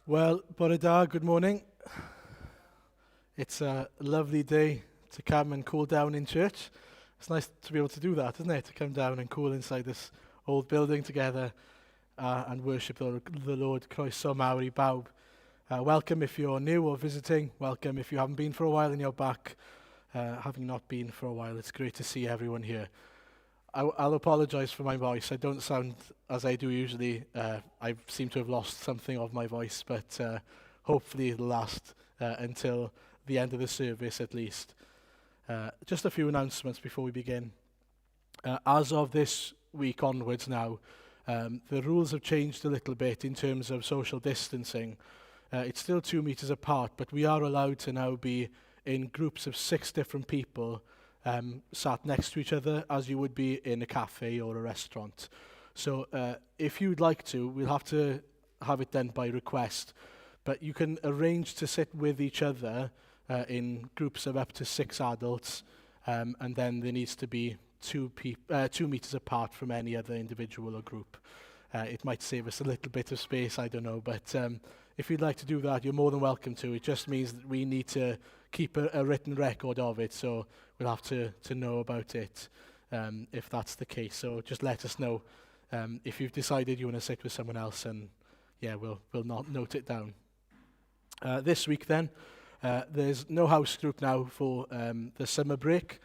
Well, bore da, good morning. It's a lovely day to come and cool down in church. It's nice to be able to do that, isn't it? To come down and cool inside this old building together and worship the Lord. Croeso mawr i bawb. Welcome if you're new or visiting. Welcome if you haven't been for a while and you're back, having not been for a while. It's great to see everyone here. I'll apologise for my voice. I don't sound as I do usually. I seem to have lost something of my voice, but hopefully it'll last until the end of the service at least. Just a few announcements before we begin. As of this week onwards now, the rules have changed a little bit in terms of social distancing. It's still 2 metres apart, but we are allowed to now be in groups of six different people sat next to each other as you would be in a cafe or a restaurant. So if you'd like to, we'll have to have it done by request. But you can arrange to sit with each other in groups of up to six adults, and then there needs to be 2 meters apart from any other individual or group. It might save us a little bit of space, I don't know, but if you'd like to do that, you're more than welcome to. It just means that we need to keep a written record of it, so we'll have to know about it if that's the case. So just let us know if you've decided you want to sit with someone else, and yeah, we'll not note it down. This week then, there's no house group now for the summer break.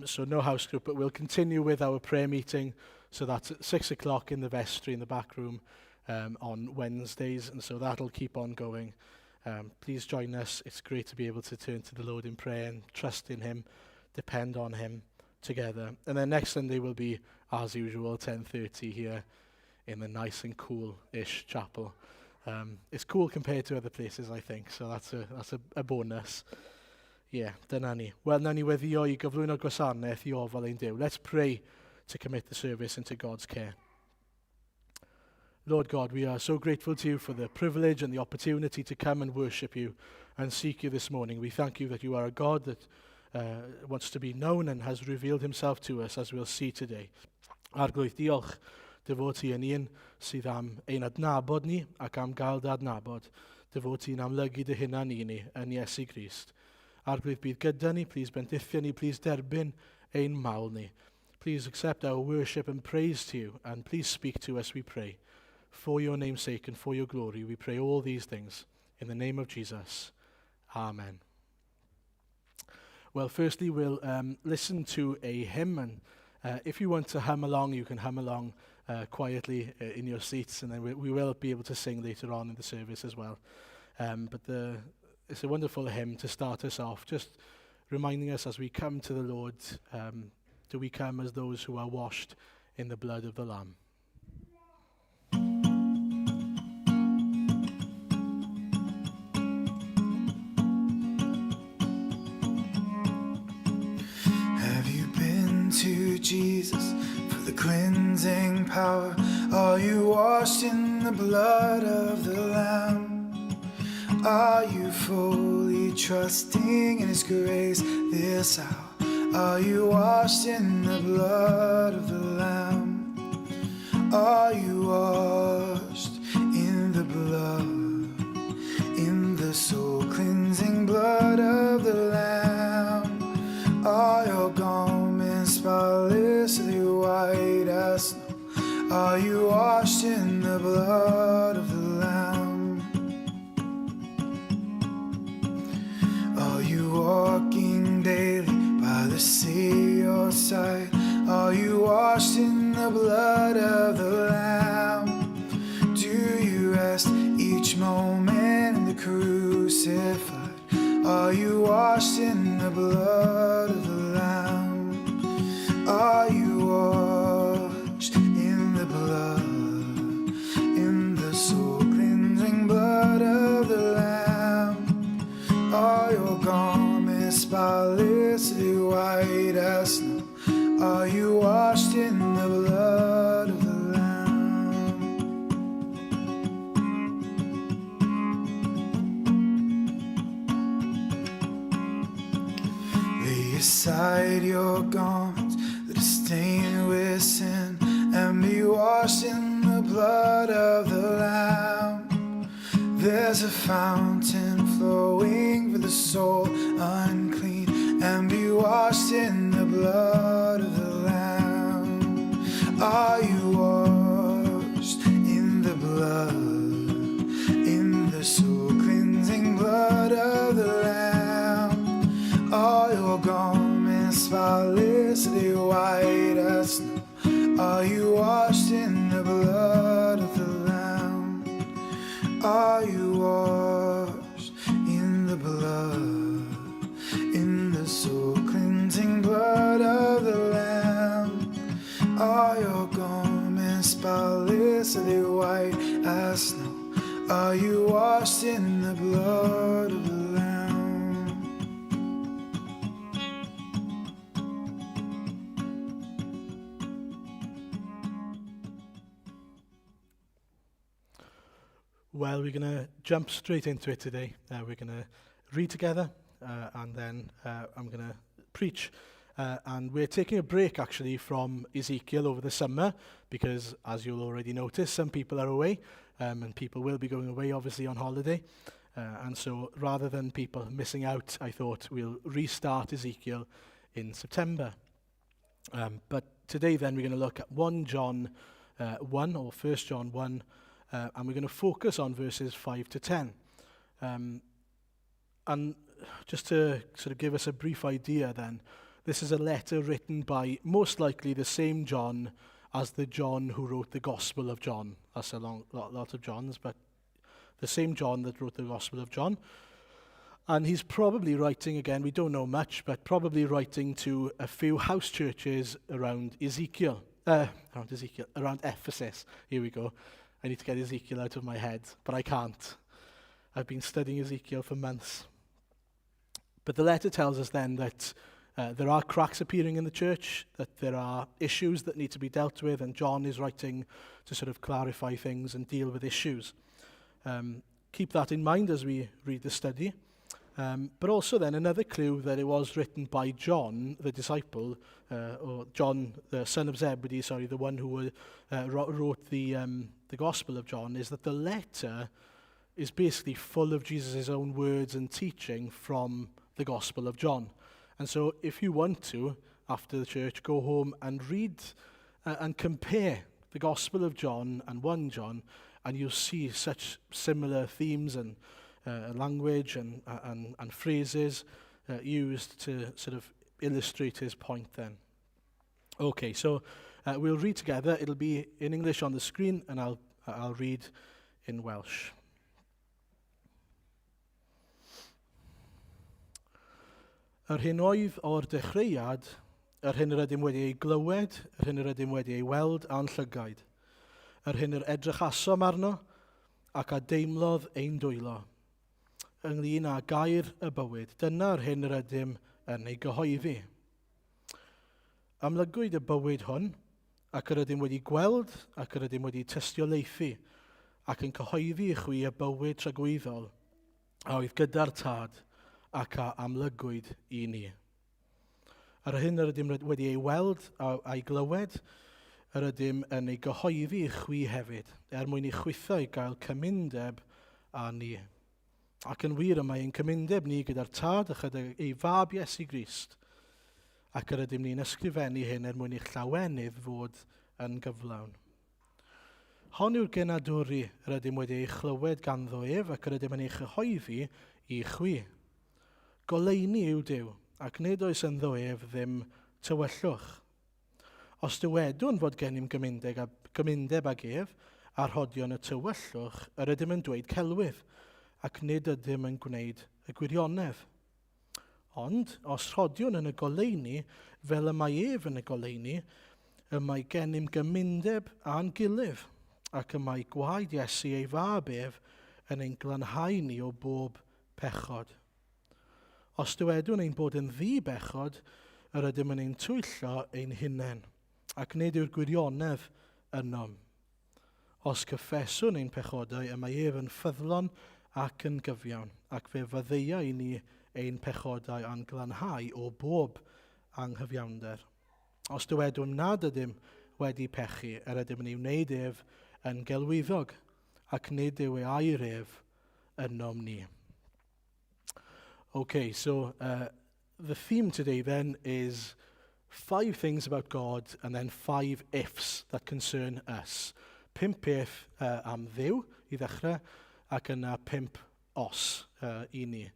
So no house group, but we'll continue with our prayer meeting. So that's at 6 o'clock in the vestry in the back room on Wednesdays, and so that'll keep on going. Please join us. It's great to be able to turn to the Lord in prayer and trust in Him, depend on Him together. And then next Sunday will be, as usual, 10:30 here in the nice and cool-ish chapel. It's cool compared to other places, I think, so that's a bonus. Yeah, dyna ni. Wel, nawn ni weddio i gyflwyno gwasanaeth i ofal ein Duw. Let's pray to commit the service into God's care. Lord God, we are so grateful to you for the privilege and the opportunity to come and worship you and seek you this morning. We thank you that you are a God that wants to be known and has revealed himself to us, as we'll see today. Arglwydd, diolch dy fod ti yn un sydd am ein adnabod ni ac am gael dy adnabod. Dy fod ti'n amlygu dy hunan i ni yn Iesu Grist. Arglwydd, bydd gyda ni, please bendithio ni, please derbyn ein mawl ni. Please accept our worship and praise to you, and please speak to us, we pray. For your name's sake and for your glory, we pray all these things. In the name of Jesus. Amen. Well, firstly, we'll listen to a hymn, and if you want to hum along, you can hum along quietly in your seats, and then we will be able to sing later on in the service as well. But it's a wonderful hymn to start us off, just reminding us as we come to the Lord, do we come as those who are washed in the blood of the Lamb? Have you been to Jesus for the cleansing power? Are you washed in the blood of the Lamb? Are you fully trusting in His grace this hour? Are you washed in the blood of the Lamb? Are you washed in the blood, in the soul cleansing blood of the Lamb? Are your garments spotlessly white as snow? Are you washed in the blood of the Lamb? Are you walking daily by the Savior's side? Are you washed in the blood of the Lamb? Do you rest each moment in the crucified? Are you washed in the blood of the Lamb? Are you washed in the blood, in the soul cleansing blood of the Lamb? Are your garments spotlessly white as snow? Are you washed in the blood of the Lamb? Lay aside your garments that are stained with sin and be washed in the blood of the Lamb. There's a fountain flowing for the soul unclean, and be washed in the blood of the Lamb. Are you washed in the blood, in the soul cleansing blood of the Lamb? Are your garments spotlessly white as snow? Are you washed in the blood of the Lamb? Are you washed in the blood, in the soul cleansing blood of the Lamb? Are your garments spotlessly white as snow? Are you washed in the blood of the Lamb? Well, we're going to jump straight into it today. We're going to read together, and then I'm going to preach. And we're taking a break, actually, from Ezekiel over the summer, because, as you'll already notice, some people are away, and people will be going away, obviously, on holiday. And so, rather than people missing out, I thought we'll restart Ezekiel in September. But today, then, we're going to look at 1 John 1, or 1 John 1, and we're going to focus on verses 5 to 10. And just to sort of give us a brief idea then, this is a letter written by most likely the same John as the John who wrote the Gospel of John. That's a long lot of Johns, but the same John that wrote the Gospel of John. And he's probably writing, again, we don't know much, but probably writing to a few house churches around Ezekiel. Around Ephesus. Here we go. I need to get Ezekiel out of my head, but I can't. I've been studying Ezekiel for months. But the letter tells us then that there are cracks appearing in the church, that there are issues that need to be dealt with, and John is writing to sort of clarify things and deal with issues. Keep that in mind as we read the study. But also then another clue that it was written by John, the disciple, or John, the son of Zebedee, sorry, the one who wrote the Gospel of John, is that the letter is basically full of Jesus' own words and teaching from the Gospel of John. And so if you want to, after the church, go home and read and compare the Gospel of John and 1 John, and you'll see such similar themes and language and phrases used to sort of illustrate his point then. Okay, so we'll read together. It'll be in English on the screen, and I'll read in Welsh. Yr hyn oedd o'r dechreuad, yr hyn yr ydym wedi ei glywed, yr hyn yr ydym wedi ei weld a'n llygaid, yr hyn yr edrychasom arno ac a deimlodd ein dwylo, ynglyn â gair y bywyd, dyna'r hyn yr ydym yn ei gyhoeddi. Amlygwyd y bywyd hwn, ac yr ydym wedi gweld, ac yr ydym wedi tystiolaethu, ac yn cyhoeddi i chwi y bywyd tragwyddol a oedd gyda'r Tad ac a amlygwyd i ni. Yr hyn yr ydym wedi ei weld a'i glywed, yr ydym yn ei gyhoeddi i chwi hefyd, er mwyn i chwithau gael cymundeb â ni. Ac yn wir y mae ein cymundeb ni gyda'r Tad a chyda ei Fab Iesu Grist, ac yr ydym ni'n ysgrifennu hyn er mwyn i'ch llawenydd fod yn gyflawn. Hon yw'r genadwri yr ydym wedi ei chlywed ganddo ef ac yr ydym yn ei chyhoeddi i chwi. Goleuni yw Duw, ac nid oes ynddo ef ddim tywyllwch. Os dywedwn fod gennym gymundeb ag ef, a rhodion y tywyllwch, yr ydym yn dweud celwydd, ac nid ydym yn gwneud y gwirionedd. Ond, os rhodiwn yn y goleuni, fel y mae ef yn y goleuni, y mae gennym gymundeb â'n gilydd, ac y mae gwaed Iesu ei fab ef yn ein glanhau ni o bob pechod. Os dywedwn ein bod yn ddi-bechod, yr ydym yn ein twyllo ein hunain, ac nid yw'r gwirionedd ynom. Os cyffeswn ein pechodau, y mae ef yn ffyddlon ac yn gyfiawn, ac fe faddeuai i ni ein pechodau a'n glanhau o bob anghyfiawnder. Os dywedwn nad ydym wedi pechu, yr ydym yn ei wneud ef yn gelwyddog, ac nid yw ei air ef ynom ni. Okay, so the theme today then is five things about God and then five ifs that concern us. Pump peth am Dduw i ddechrau ac yna pump os i ni.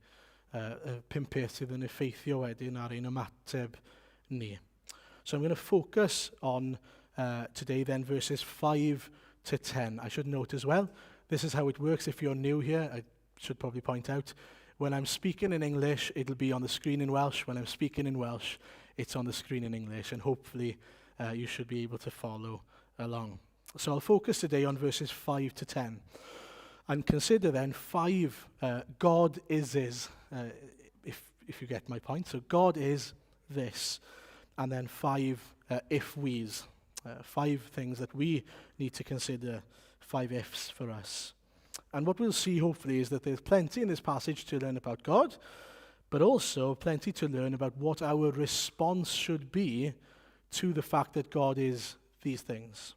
Pump peth sydd yn effeithio wedyn ar ein ymateb ni. So I'm going to focus on today then verses 5 to 10. I should note as well, this is how it works if you're new here. I should probably point out. When I'm speaking in English, it'll be on the screen in Welsh. When I'm speaking in Welsh, it's on the screen in English. And hopefully you should be able to follow along. So I'll focus today on verses 5 to 10. And consider then five God is, if you get my point. So God is this. And then five if we's. Five things that we need to consider, five ifs for us. And what we'll see, hopefully, is that there's plenty in this passage to learn about God, but also plenty to learn about what our response should be to the fact that God is these things.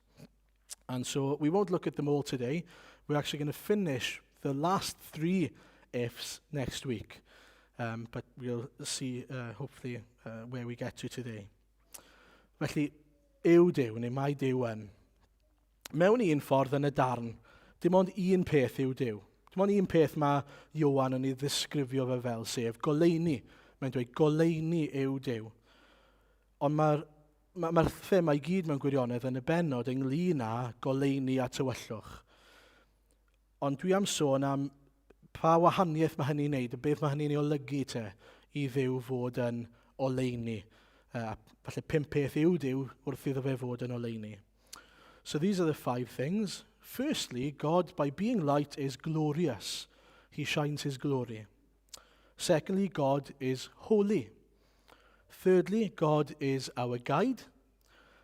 And so we won't look at them all today. We're actually going to finish the last three ifs next week. But we'll see, hopefully, where we get to today. Felly, yw Duw, neu mae Duw yn. Mewn un ffordd yn y darn, dim ond un peth yw Duw. Dim ond un peth mae Ioan yn ei ddisgrifio fe fel, sef goleuni. Mae'n dweud goleuni yw Duw. Ond mae'r ma thema i gyd mewn gwirionedd yn y bennod ynglyn â goleuni a tywyllwch. Ond dwi am sôn am pa wahaniaeth mae hynny'n neud, a beth mae hynny'n ei olygu te i Dduw fod yn oleuni. Falle pump peth yw Duw wrth iddo fe fod yn oleuni. So these are the five things. Firstly, God, by being light, is glorious. He shines his glory. Secondly, God is holy. Thirdly, God is our guide.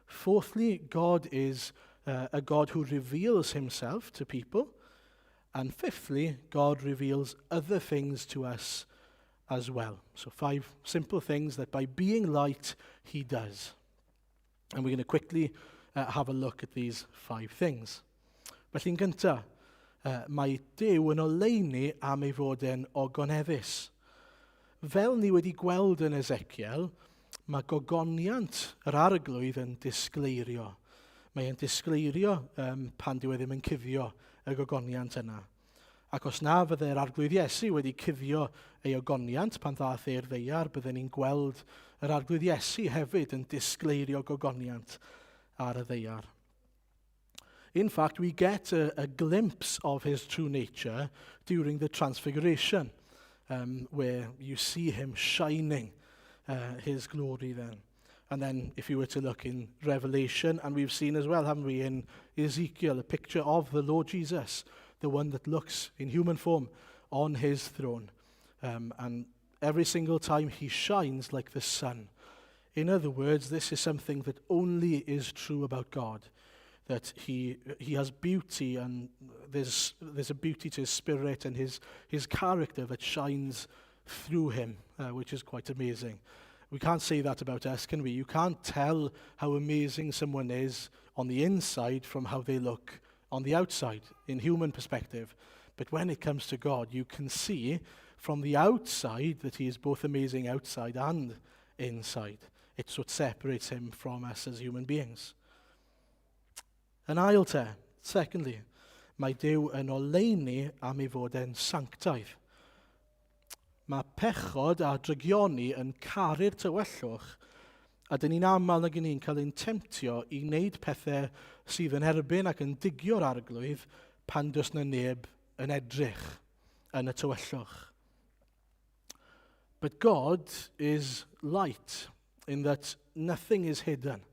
Fourthly, God is a God who reveals himself to people. And fifthly, God reveals other things to us as well. So five simple things that by being light, he does. And we're going to quickly have a look at these five things. Felly'n gyntaf, mae Duw yn oleuni am ei fod e'n ogoneddus. Fel ni wedi gweld yn Ezekiel, mae gogoniant yr Arglwydd yn disgleirio. Mae e'n disgleirio pan dyw e ddim yn cuddio y gogoniant yna. Ac os na fydde'r Arglwydd Iesu wedi cuddio ei ogoniant pan ddaeth e'r ddaear, bydden ni'n gweld yr Arglwydd Iesu hefyd yn disgleirio gogoniant ar y ddaear. In fact, we get a glimpse of his true nature during the Transfiguration, where you see him shining his glory then. And then if you were to look in Revelation, and we've seen as well, haven't we, in Ezekiel, a picture of the Lord Jesus, the one that looks in human form on his throne. And every single time he shines like the sun. In other words, this is something that only is true about God, that he has beauty and there's a beauty to his spirit and his character that shines through him, which is quite amazing. We can't say that about us, can we? You can't tell how amazing someone is on the inside from how they look on the outside, in human perspective. But when it comes to God, you can see from the outside that he is both amazing outside and inside. It's what separates him from us as human beings. Yn ail te, secondly, mae Duw yn oleuni am ei fod e'n sanctaidd. Mae pechod a drygioni yn caru'r tywyllwch, a dyn ni'n aml nag ni'n cael ein temtio i wneud pethau sydd yn erbyn ac yn digio'r Arglwydd pan does na neb yn edrych yn y tywyllwch. But God is light in that nothing is hidden.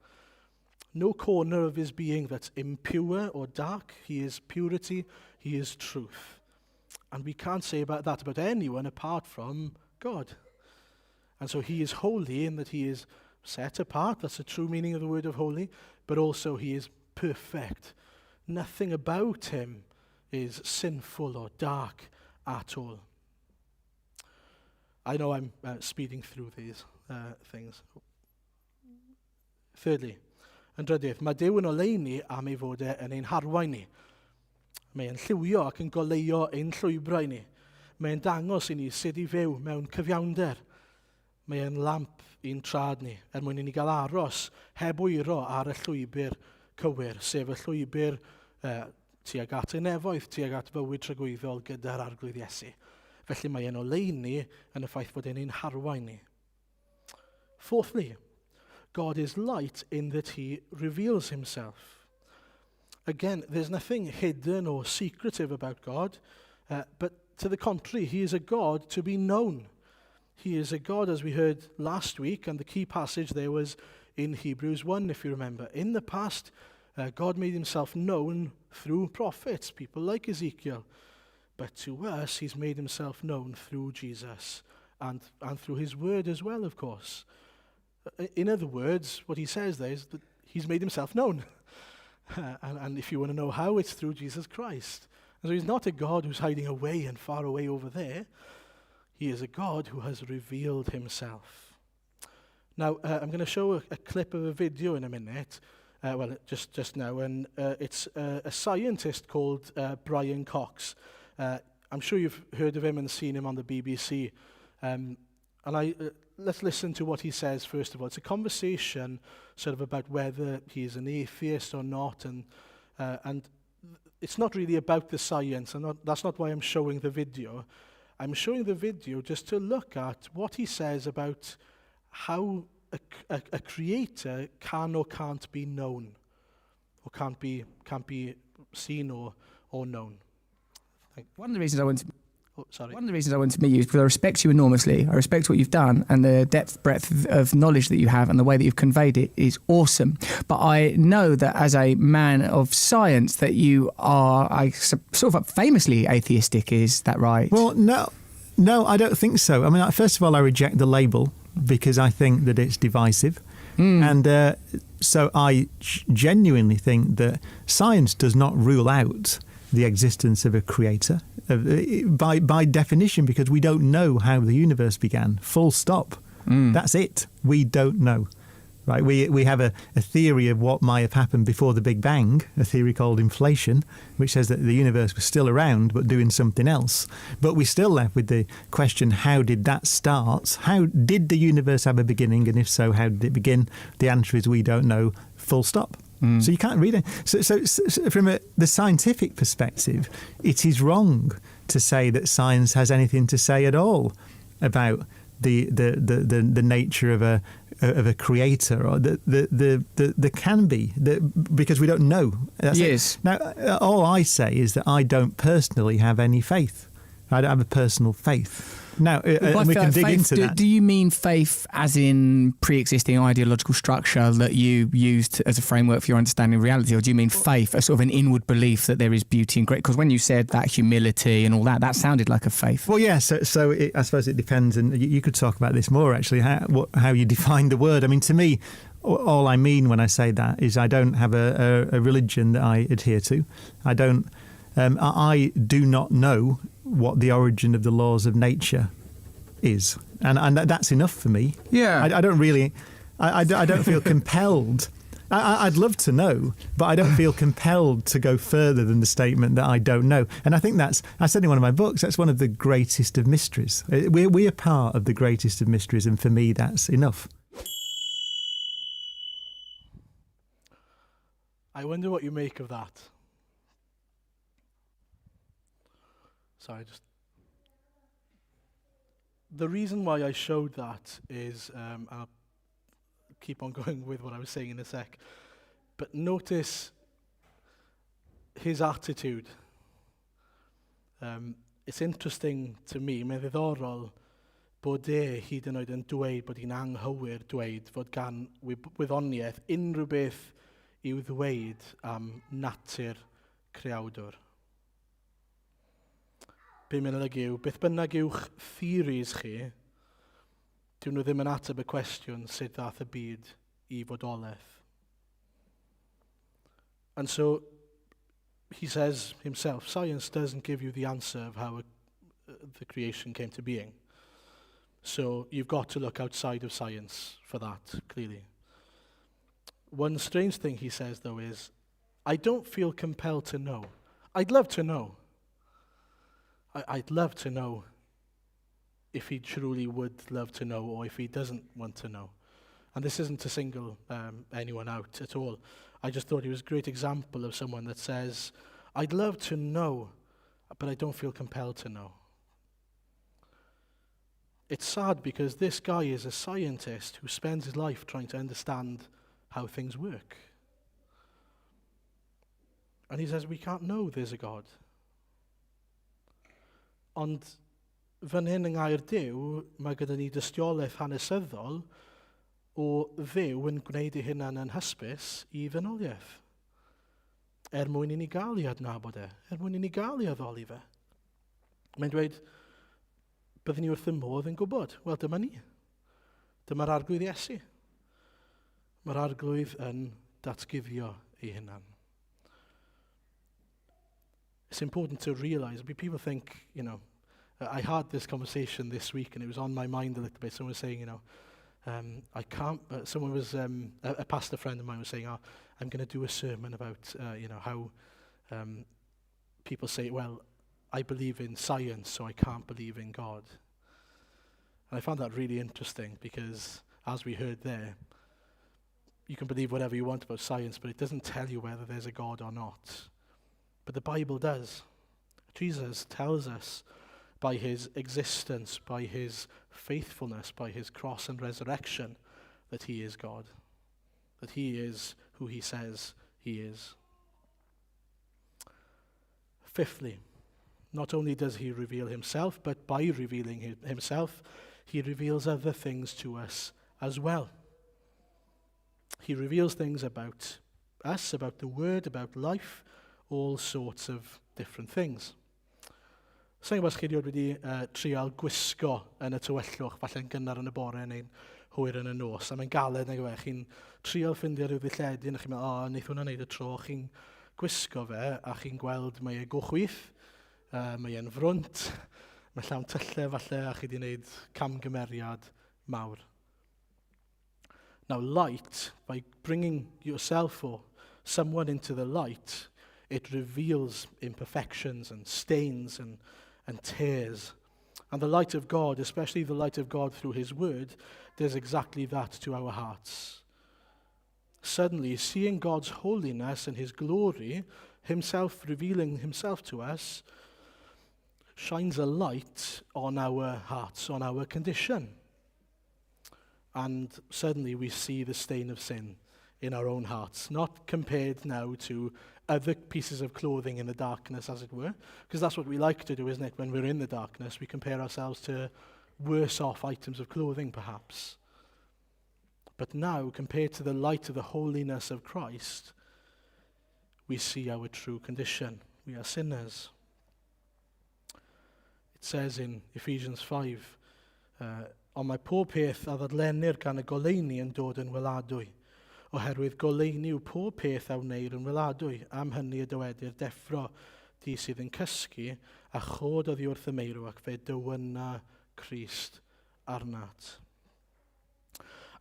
No corner of his being that's impure or dark. He is purity, he is truth. And we can't say about that about anyone apart from God. And so he is holy in that he is set apart. That's the true meaning of the word of holy. But also he is perfect. Nothing about him is sinful or dark at all. I know I'm speeding through these things. Thirdly, yn drydydd, mae Duw yn oleuni am ei fod e yn ein harwain ni. Mae e'n lliwio ac yn goleuo ein llwybrau ni. Mae'n dangos i ni sut i fyw mewn cyfiawnder. Mae e'n lamp i'n traed ni, er mwyn i ni gael aros heb wyro ar y llwybr cywir, sef y llwybr tuag at y nefoedd, tuag at fywyd tragwyddol gyda'r Arglwydd Iesu. Felly mae e'n oleuni yn y ffaith bod e'n ein harwain ni. Fourthly, God is light in that he reveals himself. Again, there's nothing hidden or secretive about God, but to the contrary, he is a God to be known. He is a God, as we heard last week, and the key passage there was in Hebrews 1, if you remember. In the past, God made himself known through prophets, people like Ezekiel. But to us, he's made himself known through Jesus and through his word as well, of course. In other words, what he says there is that he's made himself known. And if you want to know how, it's through Jesus Christ. And so he's not a God who's hiding away and far away over there. He is a God who has revealed himself. Now, I'm going to show a clip of a video in a minute, well, just now, and it's a scientist called Brian Cox. I'm sure you've heard of him and seen him on the BBC. And let's listen to what he says first of all. It's a conversation sort of about whether he is an atheist or not, and it's not really about the science, and not, that's not why I'm showing the video. I'm showing the video just to look at what he says about how a creator can or can't be known, or can't be seen or known. One of the reasons I want to Oh, sorry. One of the reasons I wanted to meet you is because I respect you enormously. I respect what you've done, and the depth, breadth of knowledge that you have and the way that you've conveyed it is awesome. But I know that as a man of science that you are sort of famously atheistic. Is that right? Well, no, I don't think so. I mean, first of all, I reject the label because I think that it's divisive. And so I genuinely think that science does not rule out the existence of a creator by definition, because we don't know how the universe began. Full stop. That's it. We don't know. Right? We have a theory of what might have happened before the Big Bang, a theory called inflation, which says that the universe was still around but doing something else. But we're still left with the question, how did that start? How did the universe have a beginning? And if so, how did it begin? The answer is we don't know, full stop. So you can't read it. So from the scientific perspective, it is wrong to say that science has anything to say at all about the nature of a creator, or the can be the, because we don't know. That's it. Now, all I say is that I don't personally have any faith. I don't have a personal faith. Now, By and we can dig faith, into that. Do you mean faith as in pre-existing ideological structure that you used as a framework for your understanding of reality, or do you mean faith, a sort of an inward belief that there is beauty and great? Because when you said that humility and all that, that sounded like a faith. Well, yeah. So I suppose it depends, and you could talk about this more actually. How you define the word. I mean, to me, all I mean when I say that is I don't have a religion that I adhere to. I don't. I do not know what the origin of the laws of nature is, and that's enough for me. I don't really. I don't feel compelled. I'd love to know, but I don't feel compelled to go further than the statement that I don't know. And I think that's, I said in one of my books, that's one of the greatest of mysteries. We are part of the greatest of mysteries, and for me, that's enough. I wonder what you make of that. Sorry, just. The reason why I showed that is, I'll keep on going with what I was saying in a sec, but notice his attitude. It's interesting to me, mae'n ddiddorol bod e hyd yn oed yn dweud bod hi'n anghywir dweud fod gan wyddoniaeth unrhyw beth i'w ddweud am natur creawdwr. Be mae'n olygu yw, beth bynnag yw'ch theories chi, dyn nhw ddim yn ateb y cwestiwn sut ddath y byd i fodolaeth. And so he says himself, science doesn't give you the answer of how the creation came to being. So you've got to look outside of science for that, clearly. One strange thing he says, though, is, I don't feel compelled to know. I'd love to know. I'd love to know if he truly would love to know or if he doesn't want to know. And this isn't to single anyone out at all. I just thought he was a great example of someone that says, "I'd love to know, but I don't feel compelled to know." It's sad because this guy is a scientist who spends his life trying to understand how things work. And he says, "We can't know there's a God." Ond fan hyn yng ngair Duw, mae gyda ni dystiolaeth hanesyddol o Dduw yn gwneud ei hunan yn hysbys i ddynoliaeth. Er mwyn i ni gael ei adnabod e, er mwyn i ni gael ei addoli fe. Mae'n dweud, "Byddwn ni wrth y modd yn gwybod." Wel, dyma ni. Dyma'r Arglwydd Iesu. Mae'r Arglwydd yn datguddio ei hunan. It's important to realize, people think, I had this conversation this week and it was on my mind a little bit. Someone was saying, I can't, someone was, a pastor friend of mine was saying, "Oh, I'm going to do a sermon about how people say, 'Well, I believe in science, so I can't believe in God.'" And I found that really interesting because, as we heard there, you can believe whatever you want about science, but it doesn't tell you whether there's a God or not. But the Bible does. Jesus tells us by his existence, by his faithfulness, by his cross and resurrection, that he is God, that he is who he says he is. Fifthly, not only does he reveal himself, but by revealing himself, he reveals other things to us as well. He reveals things about us, about the Word, about life, all sorts of different things. Sa'n gwybod os chi erioed wedi trial gwisgo yn y tywyllwch, falle'n gynnar yn y bore neu'n hwyr yn y nos, a mae'n galed nag yw e. Chi'n trial ffindio rhyw ddilledyn, a chi'n meddwl, "O, oh, wneith hwnna wneud y tro." Chi'n gwisgo fe, a chi'n gweld mae e go chwith, mae e'n frwnt, mae llawn tyllau falle, a chi wedi gwneud camgymeriad mawr. Now, light, by bringing yourself or someone into the light, it reveals imperfections and stains and tears. And the light of God, especially the light of God through His Word, does exactly that to our hearts. Suddenly, seeing God's holiness and His glory, Himself revealing Himself to us, shines a light on our hearts, on our condition. And suddenly we see the stain of sin in our own hearts, not compared now to other pieces of clothing in the darkness, as it were, because that's what we like to do, isn't it? When we're in the darkness, we compare ourselves to worse off items of clothing, perhaps. But now, compared to the light of the holiness of Christ, we see our true condition. We are sinners. It says in Ephesians 5, "Ond mae pob peth a ddadlennir gan y goleuni yn dod yn weladwy. Oherwydd goleuni yw pob peth a wneir yn weladwy. Am hynny y dywedir, 'Deffro di sydd yn cysgu a chod oddi wrth y meirw ac fe dywynna Crist arnat.'"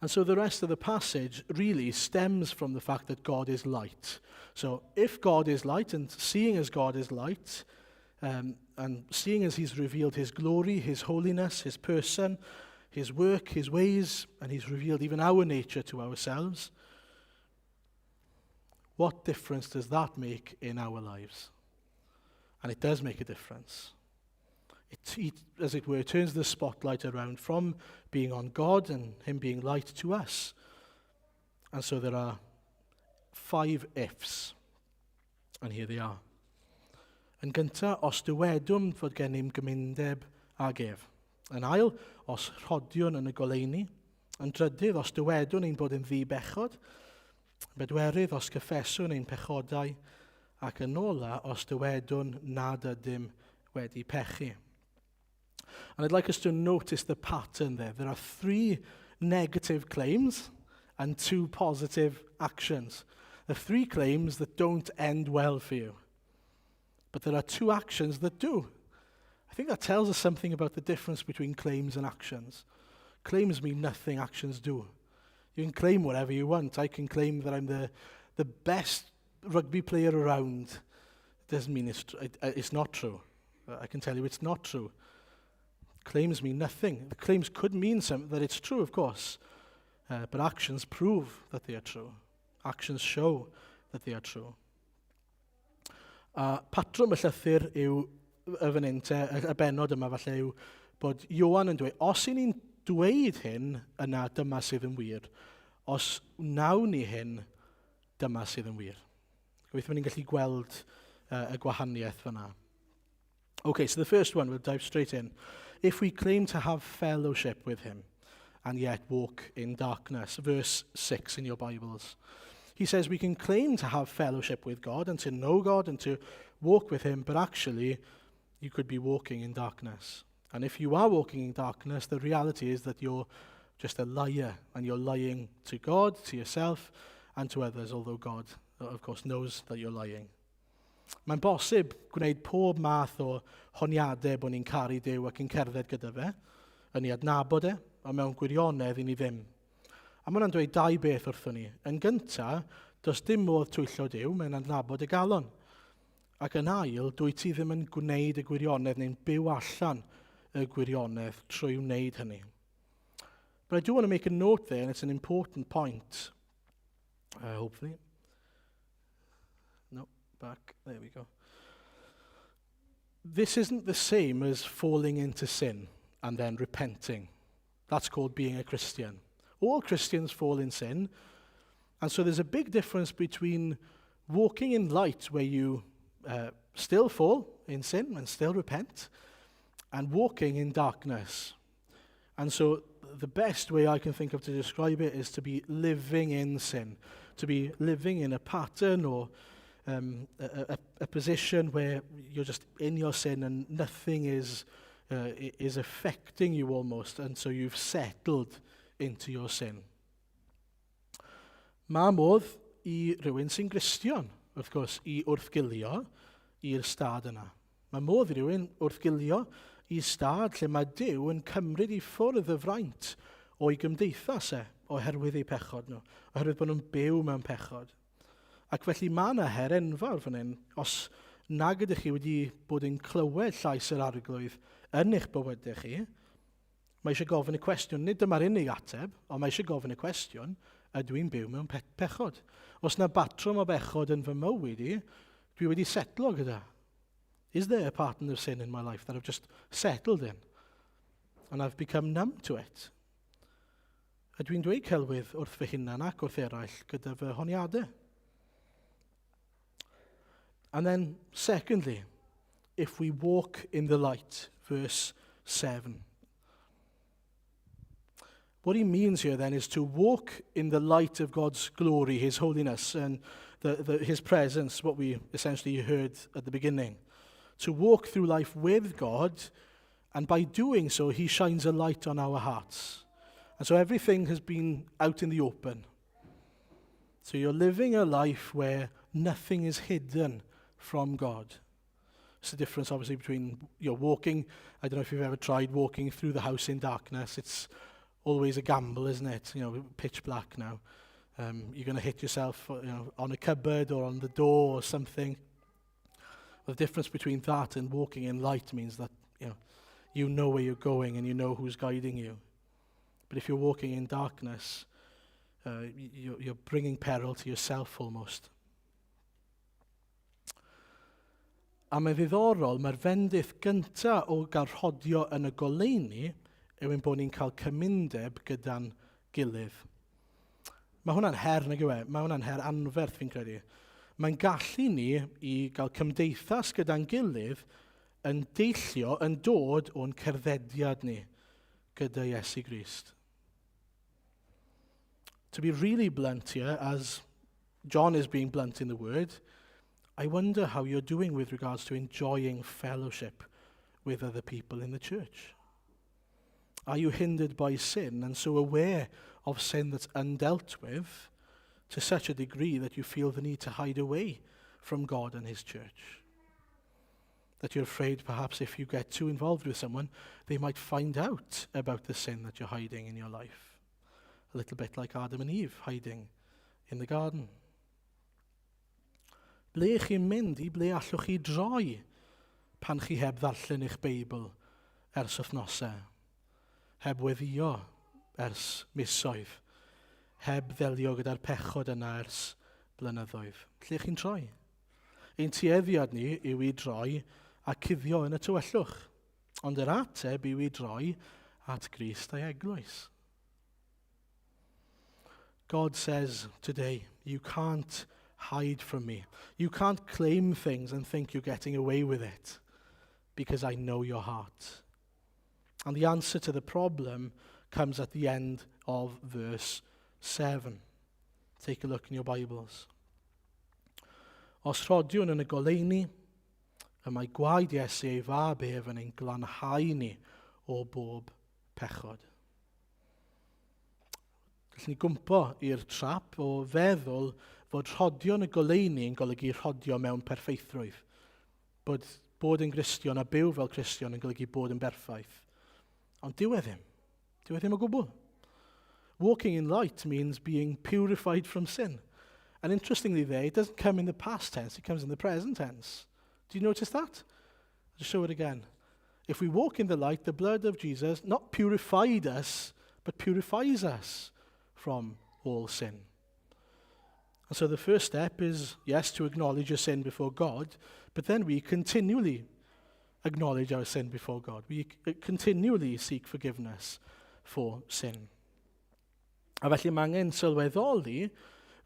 And so the rest of the passage really stems from the fact that God is light. So if God is light, and seeing as God is light, and seeing as he's revealed his glory, his holiness, his person, his work, his ways, and he's revealed even our nature to ourselves, what difference does that make in our lives? And it does make a difference. It, as it were, turns the spotlight around from being on God and Him being light to us. And so there are five ifs. And here they are. Yn gyntaf, os dywedwn fod gennym gymundeb ag ef. Yn ail, os rhodiwn yn y goleuni. Yn drydydd, os dywedwn ein bod yn ddi-bechod. Bedwerydd, os cyffeswn ein pechodau. Ac yn ola, os dywedwn nad ydym wedi pechu. And I'd like us to notice the pattern there. There are three negative claims and two positive actions. The three claims that don't end well for you. But there are two actions that do. I think that tells us something about the difference between claims and actions. Claims mean nothing, actions do. You can claim whatever you want. I can claim that I'm the best rugby player around. It doesn't mean it's not true. I can tell you it's not true. Claims mean nothing. The claims could mean something, that it's true, of course, but actions prove that they are true. Actions show that they are true. A patrwm y llythyr yw y fan hyn, te, y bennod yma falle yw bod Ioan yn dweud, os y'n ni'n dweud hyn, yna dyma sydd yn wir. Os wnawn ni hyn, dyma sydd yn wir. Gobeithio bod ni'n gallu gweld y gwahaniaeth fyna. Okay, so the first one, we'll dive straight in. If we claim to have fellowship with him and yet walk in darkness, verse 6 in your Bibles. He says we can claim to have fellowship with God and to know God and to walk with him, but actually you could be walking in darkness. And if you are walking in darkness, the reality is that you're just a liar and you're lying to God, to yourself, and to others, although God, of course, knows that you're lying. Mae'n bosib gwneud pob math o honiadau bod ni'n caru Duw ac yn cerdded gyda fe, yn ei adnabod e, ond mewn gwirionedd i ni ddim. A mae hwnna'n dweud dau beth wrthon ni. Yn gyntaf, does dim modd twyllo Duw, mae'n adnabod y galon. Ac yn ail, dwyt ti ddim yn gwneud y gwirionedd neu'n byw allan y gwirionedd trwy wneud hynny. But I do want to make a note there, and it's an important point, hopefully. No, back. There we go. This isn't the same as falling into sin and then repenting. That's called being a Christian. All Christians fall in sin. And so there's a big difference between walking in light where you still fall in sin and still repent, and walking in darkness. And so the best way I can think of to describe it is to be living in sin, to be living in a pattern or a position where you're just in your sin and nothing is affecting you almost, and so you've settled into your sin. Mae modd i rywun sy'n Gristion, wrth gwrs, i wrthgilio i'r stad yna. Mae modd i rywun wrthgilio i stad lle mae Duw yn cymryd i ffwrdd y fraint o'i gymdeithas e oherwydd eu pechod nhw, oherwydd bod nhw'n byw mewn pechod. Ac felly mae yna her enfawr fan hyn, os nag ydych chi wedi bod yn clywed llais yr Arglwydd yn eich bywydau chi, mae eisiau gofyn y cwestiwn, nid dyma'r unig ateb, ond mae eisiau gofyn y cwestiwn, ydw i'n byw mewn pechod? Os na batrwm o bechod yn fy mywyd i, dwi wedi setlo gyda. Is there a pattern of sin in my life that I've just settled in? And I've become numb to it. Ydw i'n dweud celwydd wrth fy hunan ac wrth eraill gyda fy honiadau? And then, secondly, if we walk in the light, verse 7. What he means here then is to walk in the light of God's glory, his holiness, and his presence, what we essentially heard at the beginning. To walk through life with God, and by doing so, he shines a light on our hearts. And so everything has been out in the open. So you're living a life where nothing is hidden from God. It's the difference, obviously, between you're walking. I don't know if you've ever tried walking through the house in darkness. It's always a gamble, isn't it? Pitch black now. You're going to hit yourself on a cupboard or on the door or something. The difference between that and walking in light means that you know where you're going and you know who's guiding you. But if you're walking in darkness, you're bringing peril to yourself almost. A mae'n ddiddorol, mae'r fendith gyntaf o gael rhodio yn y goleuni yw ein bod ni'n cael cymundeb gyda'n gilydd. Mae hwnna'n her, nag yw e? Mae hwnna'n her anferth, fi'n credu. Mae'n gallu ni i gael cymdeithas gyda'n gilydd yn deillio, yn dod o'n cerddediad ni gyda Iesu Grist. To be really blunt here, as John is being blunt in the word, I wonder how you're doing with regards to enjoying fellowship with other people in the church. Are you hindered by sin and so aware of sin that's undealt with to such a degree that you feel the need to hide away from God and his church? That you're afraid perhaps if you get too involved with someone, they might find out about the sin that you're hiding in your life. A little bit like Adam and Eve hiding in the garden. Ble chi'n mynd i, ble allwch chi droi pan chi heb ddarllen eich Beibl? ers wythnosau, heb weddio ers misoedd, heb ddelio gyda'r pechod yna ers blynyddoedd. Lle chi'n troi? Ein tueddiad ni yw i droi a cuddio yn y tywyllwch, ond yr ateb yw i droi at Grist a'i eglwys. God says today, you can't hide from me. You can't claim things and think you're getting away with it because I know your heart. And the answer to the problem comes at the end of verse 7. Take a look in your Bibles. Os rhodiwn yn y goleuni, y mae gwaed Iesu ei fab ef yn ein glanhau ni o bob pechod. Gallwn ni gwmpo i'r trap o feddwl fod rhodio yn y goleuni yn golygu rhodio mewn perffeithrwydd. Bod bod yn Gristion a byw fel Cristion yn golygu bod yn berffaith. Ond dyw e ddim. Dyw e ddim o gwbl. Walking in light means being purified from sin. And interestingly there, it doesn't come in the past tense, it comes in the present tense. Do you notice that? I'll just show it again. If we walk in the light, the blood of Jesus not purified us, but purifies us from all sin. And so the first step is, yes, to acknowledge your sin before God, but then we continually acknowledge our sin before God. We continually seek forgiveness for sin. A felly mae angen sylweddoli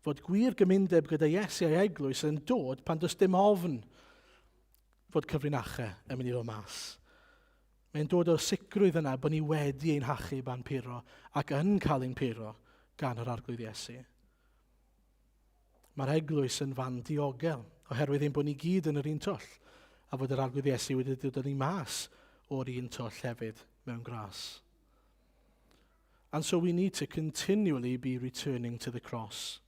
fod gwir gymundeb gyda Iesu a'i eglwys yn dod pan does dim ofn fod cyfrinachau yn mynd i ddod mas. Mae'n dod o'r sicrwydd yna bod ni wedi ein hachub a'n puro ac yn cael ein puro gan yr Arglwydd Iesu. Mae'r eglwys yn fan diogel oherwydd ein bod ni gyd yn yr un twll a fod yr Arglwydd Iesu wedi dod â ni mas o'r un twll hefyd mewn gras. And so we need to continually be returning to the cross.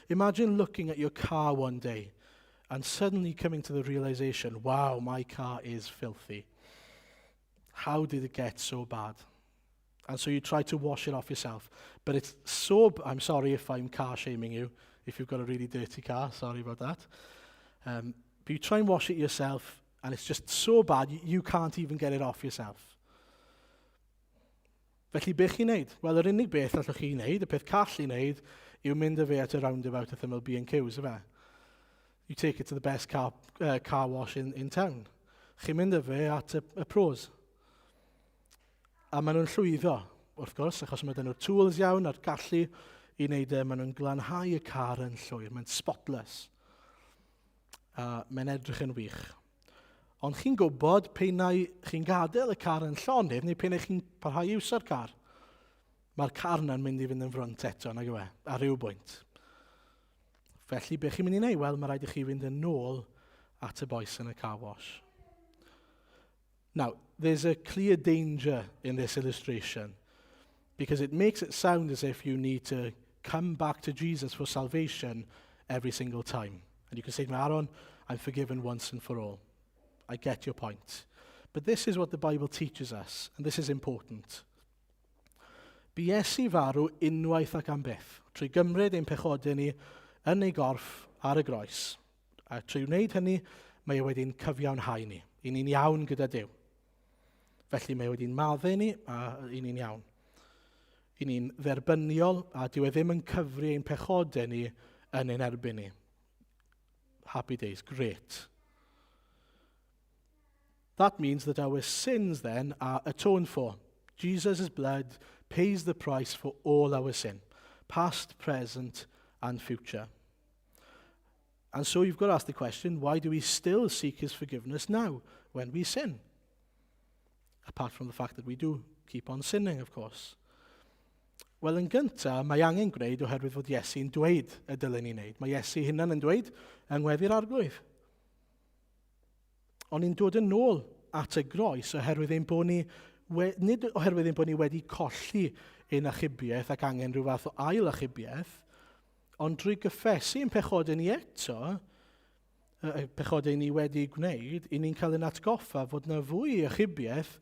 Imagine looking at your car one day and suddenly coming to the realization, wow, my car is filthy. How did it get so bad? And so you try to wash it off yourself. But it's so, I'm sorry if I'm car shaming you, if you've got a really dirty car, sorry about that. But you try and wash it yourself, and it's just so bad, you can't even get it off yourself. Felly, beth chi'n neud? Wel, yr unig beth allwch chi wneud, y peth call i wneud, yw mynd â fe at y roundabout at ymyl B&Q's, ife? You take it to the best car wash in town. Chi'n mynd â fe at y pros. A maen nhw'n llwyddo, wrth gwrs, achos mae 'da nhw'r tools iawn a'r gallu i wneud e. Maen nhw'n glanhau y car yn llwyr. Mae'n spotless. A mae'n edrych yn wych. Ond chi'n gwybod p'un ai chi'n gadael y car yn llonydd neu p'un ai chi'n parhau i iwsio'r car. Mae'r car yna'n mynd i fynd yn frwnt eto, nag yw e, ar ryw bwynt. Felly, beth chi'n mynd i wneud? Wel, mae rhaid i chi fynd yn ôl at y bois yn y car wash. Now, there's a clear danger in this illustration because it makes it sound as if you need to come back to Jesus for salvation every single time. And you can say to me, "Aaron, I'm forgiven once and for all." I get your point. But this is what the Bible teaches us, and this is important. Bu Iesu farw unwaith ac am byth, trwy gymryd ein pechodau ni yn ei gorff ar y groes. A trwy wneud hynny, mae e wedi'n cyfiawnhau ni. I ni'n iawn gyda Duw. Felly mae e wedi'n maddau ni a i ni'n iawn. I ni'n dderbyniol a dyw e ddim yn cyfri ein pechodau ni yn ein erbyn ni. Happy days, great. That means that our sins then are atoned for. Jesus' blood pays the price for all our sin, past, present, and future. And so you've got to ask the question, why do we still seek his forgiveness now when we sin? Apart from the fact that we do keep on sinning, of course. Wel, yn gyntaf, mae angen gwneud oherwydd fod Iesu'n dweud y dylen ni wneud. Mae Iesu hunan yn dweud yng ngweddi'r Arglwydd. Ond ni'n dod yn ôl at y groes oherwydd ein bod ni, nid oherwydd ein bod ni wedi colli ein achubiaeth ac angen rhyw fath o ail achubiaeth, ond drwy gyffesu ein pechodau ni eto, y pechodau ni wedi gwneud, i ni'n cael ein atgoffa fod na fwy achubiaeth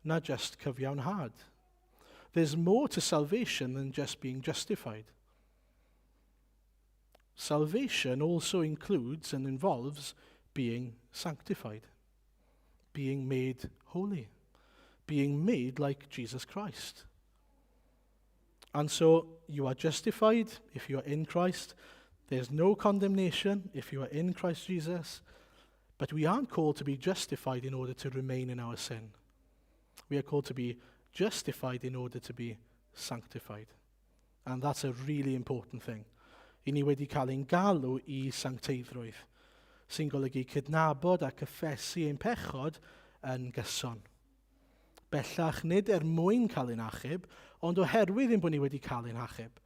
na just cyfiawnhad. There's more to salvation than just being justified. Salvation also includes and involves being sanctified, being made holy, being transformed into the image of Christ. being made like Jesus Christ. And so you are justified if you are in Christ. There's no condemnation if you are in Christ Jesus. But we aren't called to be justified in order to remain in our sin. We are called to be justified in order to be sanctified. And that's a really important thing. I ni wedi cael ein galw i sancteiddrwydd, sy'n golygu cydnabod a cyffesu ein pechod yn gyson. Bellach nid er mwyn cael ein achub, ond oherwydd ein bod ni wedi cael ein hachub,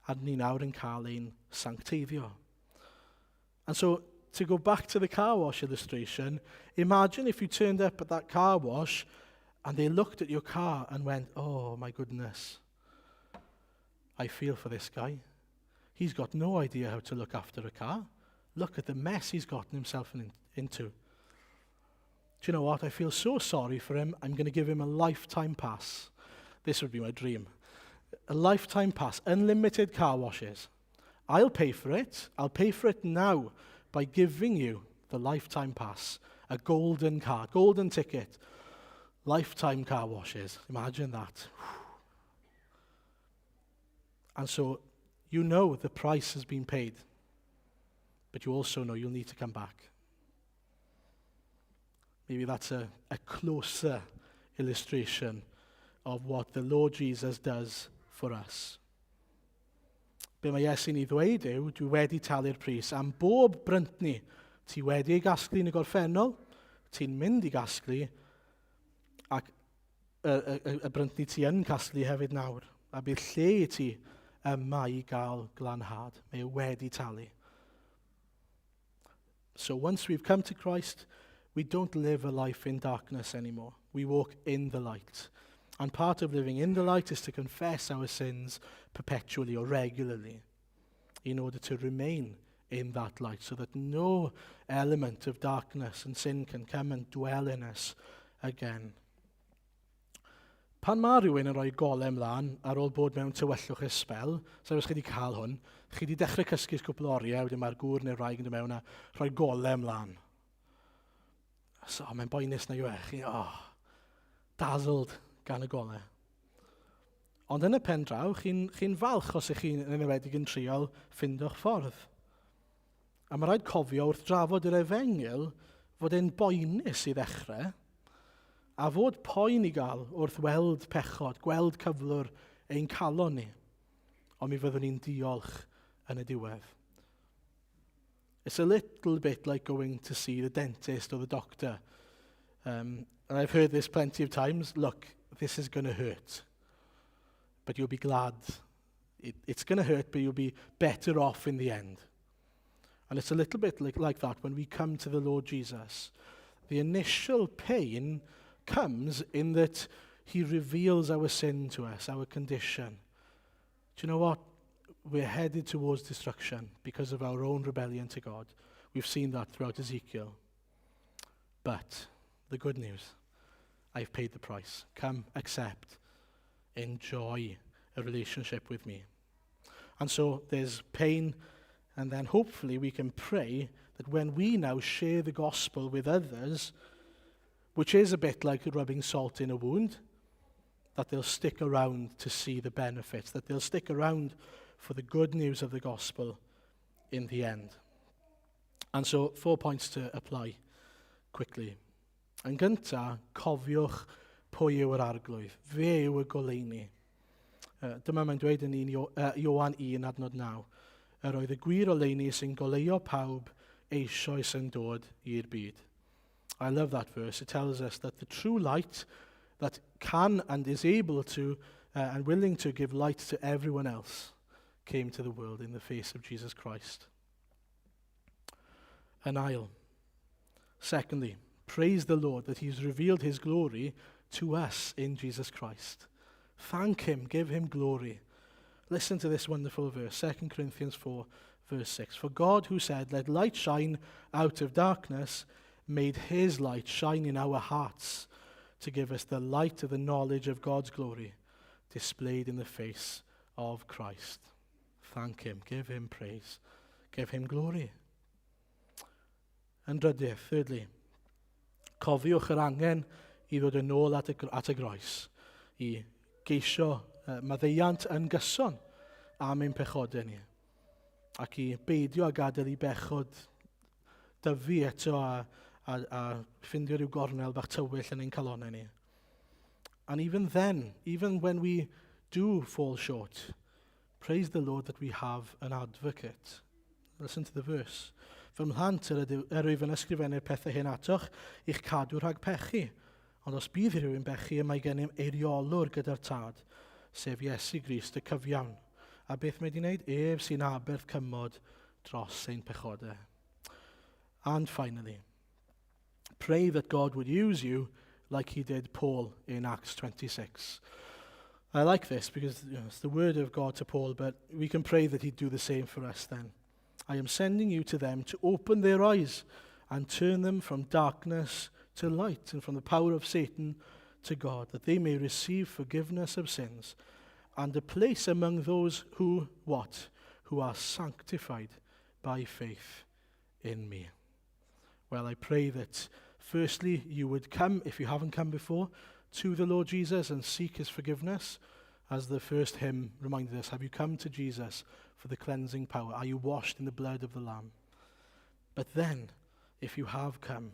a ni nawr yn cael ein sancteiddio. And so, to go back to the car wash illustration, imagine if you turned up at that car wash and they looked at your car and went, "Oh my goodness, I feel for this guy. He's got no idea how to look after a car. Look at the mess he's gotten himself into. Do you know what? I feel so sorry for him. I'm going to give him a lifetime pass." This would be my dream. A lifetime pass, unlimited car washes. I'll pay for it. I'll pay for it now by giving you the lifetime pass, a golden card, golden ticket, lifetime car washes. Imagine that. And so you know the price has been paid, but you also know you'll need to come back. Maybe that's a closer illustration of what the Lord Jesus does for us. Be mae Iesu'n ei ddweud yw, dwi wedi talu'r pris am bob bryntni ti wedi ei gasglu yn y gorffennol, ti'n mynd i gasglu, ac y bryntni ti yn casglu hefyd nawr. A bydd lle i ti yma i gael glanhad. Mae e wedi talu. So once we've come to Christ, we don't live a life in darkness anymore. We walk in the light. And part of living in the light is to confess our sins perpetually or regularly in order to remain in that light so that no element of darkness and sin can come and dwell in us again. Pan mae rhywun yn rhoi golau ymlaen ar ôl bod mewn tywyllwch ers sbel, so os chi wedi cael hwn, chi wedi dechrau cysgu cwpl o oriau, wedyn mae'r gŵr neu'r wraig yn dod mewn a rhoi golau ymlaen. So, oh, mae'n boenus na yw e. Chi, oh, dazzled gan y golau. Ond yn y pen draw, chi'n chi falch os ych chi'n yn enwedig yn trial ffindo'ch ffordd. A mae rhaid cofio wrth drafod yr efengyl fod e'n boenus i ddechrau, a fod poen i gael wrth weld pechod, gweld cyflwr ein calon ni. Ond mi fyddwn ni'n diolch yn y diwedd. It's a little bit like going to see the dentist or the doctor. And I've heard this plenty of times. "Look, this is going to hurt, but you'll be glad. It's going to hurt, but you'll be better off in the end." And it's a little bit like that when we come to the Lord Jesus. The initial pain comes in that he reveals our sin to us, our condition. Do you know what? We're headed towards destruction because of our own rebellion to God. We've seen that throughout Ezekiel. But the good news, I've paid the price. Come, accept, enjoy a relationship with me. And so there's pain, and then hopefully we can pray that when we now share the gospel with others, which is a bit like rubbing salt in a wound, that they'll stick around to see the benefits, that they'll stick around for the good news of the gospel in the end. And so, four points to apply quickly. Yn gyntaf, cofiwch pwy yw yr Arglwydd. Fe yw y goleuni. Dyma mae'n dweud yn Ioan 1 adnod 9. Yr oedd y gwir oleuni sy'n goleuo pawb eisoes yn dod i'r byd. I love that verse. It tells us that the true light that can and is able to and willing to give light to everyone else came to the world in the face of Jesus Christ. Yn ail, secondly, praise the Lord that he's revealed his glory to us in Jesus Christ. Thank him, give him glory. Listen to this wonderful verse, 2 Corinthians 4, verse 6. For God, who said, "Let light shine out of darkness," made his light shine in our hearts to give us the light of the knowledge of God's glory displayed in the face of Christ. Thank him, give him praise, give him glory. Yn drydydd, thirdly, cofiwch yr angen i i ddod yn ôl at y, at y groes, i geisio maddeuant yn gyson am ein pechodau ni, ac i beidio â gadael i bechod dyfu eto a, a, a ffindio rhyw gornel bach tywyll yn ein calonau ni. And even then, even when we do fall short, praise the Lord that we have an advocate. Listen to the verse. Fy mhlant, yr, ydyw, yr wyf yn ysgrifennu'r pethau hyn atoch i'ch cadw rhag pechu. Ond os bydd rhywun bechu, y mae gennym eiriolwr gyda'r Tad, sef Iesu Grist y cyfiawn. A beth mae wedi wneud? Ef sy'n aberth cymod dros ein pechodau. And finally, pray that God would use you like he did Paul in Acts 26. I like this because you know, it's the word of God to Paul, but we can pray that he'd do the same for us then. I am sending you to them to open their eyes and turn them from darkness to light and from the power of Satan to God, that they may receive forgiveness of sins and a place among those who, what? Who are sanctified by faith in me. Well, I pray that firstly you would come, if you haven't come before, to the Lord Jesus and seek his forgiveness. As the first hymn reminded us, have you come to Jesus for the cleansing power? Are you washed in the blood of the Lamb? But then, if you have come,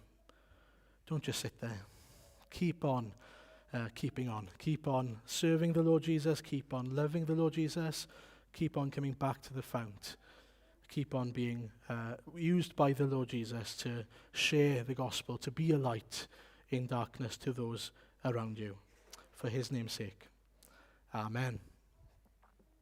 don't just sit there. Keep on keeping on. Keep on serving the Lord Jesus. Keep on loving the Lord Jesus. Keep on coming back to the fount. Keep on being used by the Lord Jesus to share the gospel, to be a light in darkness to those around you. For his name's sake. Amen.